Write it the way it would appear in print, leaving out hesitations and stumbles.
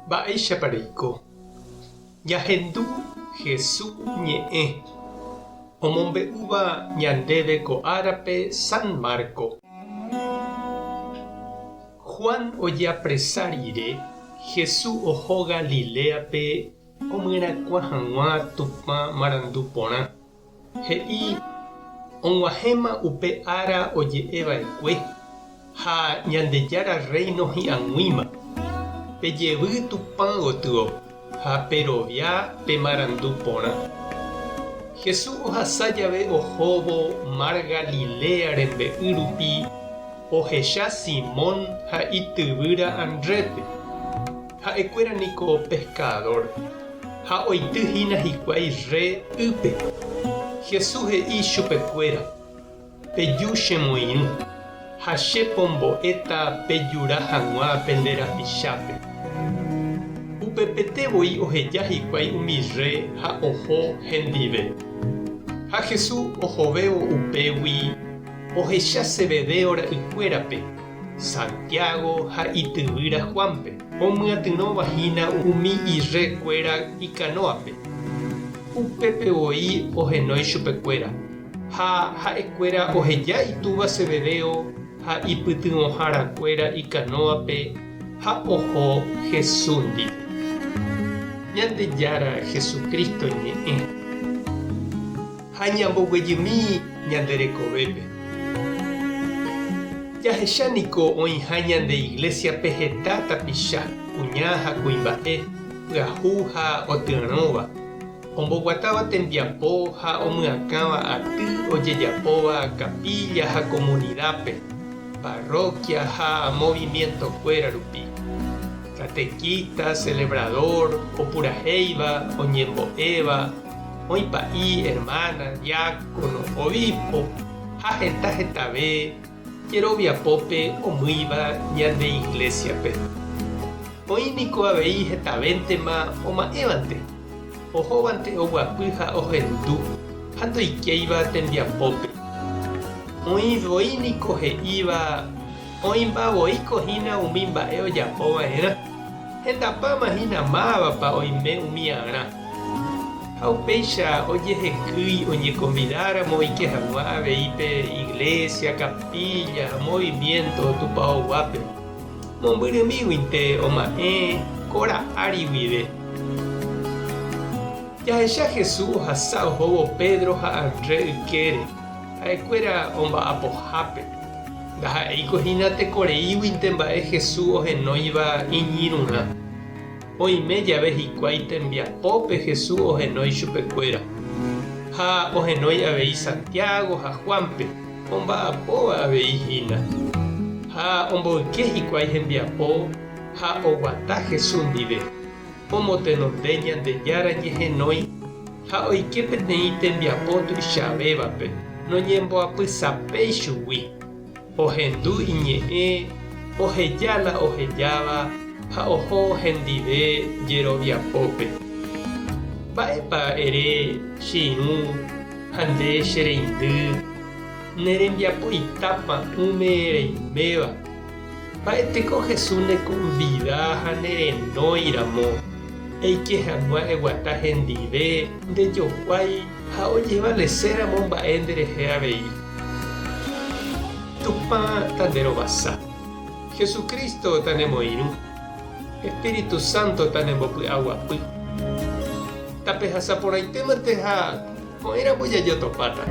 Mba'éichapa reiko? Ñahendu Hesu ñe'ẽ omombe'úva ñandéve ko árape San Marco. Juan ojeapresa rire, Hesu oho Galiléape omyerakuã hag̃ua Tupã marandu porã. He'i, Og̃uahẽma upe ára oje'e va'ekue, ha Ñandejára Rréino hi'ag̃uíma. Pejevy Tupã gotyo ha perovia pe marandu porã. Jesús ohasa jave ohóvo mar Galilea rembe'y rupi ohecha Simón ha ityvýra Andrépe. Ha'ekuéra niko peskadór. Ha oity hína hikuái rre ýpe. Jesús he'i chupekuéra, Peju chemoirũ, ha che pombo'éta pejura hag̃ua pende rapichápe. Upepete voi oheja hikuái umi rre ha oho hendive. Ha Jesús ohovévo upégui ohecha Zebedeo ra'ykuérape, Santiago ha ityvýra Juánpe, omyatyrõva hína umi irre kuéra ikanóape. Upépe voi ohenói chupekuéra, ha ha'ekuéra oheja itúva Zebedeo ha ipytyvõhára kuéra ikanóape ha oho Jesús ndive. Ñandejára Jesucristo ñe'ẽ. Ha ñamboguejymi ñande rekovépe. Jahecha niko oĩha ñande iglésiape heta tapicha, kuña ha kuimba'e, pyahu ha otyarõva, omboguatáva tembiapo ha omyakãva aty ojejapóva capilla ha comunidápe, parroquia ha movimiento-kuéra rupi. Catequista, celebrador, opurahéiva, oñembo'éva, Oĩ pa'i, hermana, diácono, obispo ha heta hetave jeroviapópe omýiva ñande Iglésiape. Oĩ niko avei hetavéntema oma'ẽvante, ohóvante oguapy ha ohendu ha ndoikéiva tembiapópe. Oĩ voi niko he'íva oĩmba voíko hína umi mba'e ojapo va'erã, hendapáma hína mávapa oime umiarã. Ha upéicha ojehekýi oñekonvidáramo oike hag̃ua avei pe iglésia, kapílla ha movimiénto tupaoguápe, mombyrymíguinte oma'ẽ kora ári guive. Jahecha Jesús ohasa ohóvo Pedro ha Andrés ykére, ha'ekuéra omba'apohápe. Ndaha'éiko hína tekoreíguinte mba'e Jesús ohenóiva iñirũrã. Oime jave hikuái tembiapópe Jesús ohenói chupekuéra. Ha ohenói avei Santiago ha Juánpe, omba'apóva avei hína. Ha omboyke hikuái hembiapo ha oguata Jesús ndive, omotenonde Ñandejára ñehenói ha oike peteĩ tembiapo tuichavévape, noñemboapysapéi chugui. Ohendu iñe'ẽ, oheja la ohejáva ha oho hendive jeroviapópe. Mba'épa ere che irũ ha nde che reindy, ne rembiapo ita pa'ũme reiméva? Mba'eteko Jesús nekonvida ha nerenói ramo eike hag̃ua eguata hendive nde jokuái ha ojevaleséramo mba'e nderehe avei? Tupã tanderovasa. Jesucristo tanemoirũ. Espíritu Santo tanembopy'aguapy. Tapehasa porãitémante ha ko'ẽramo jajotopáta.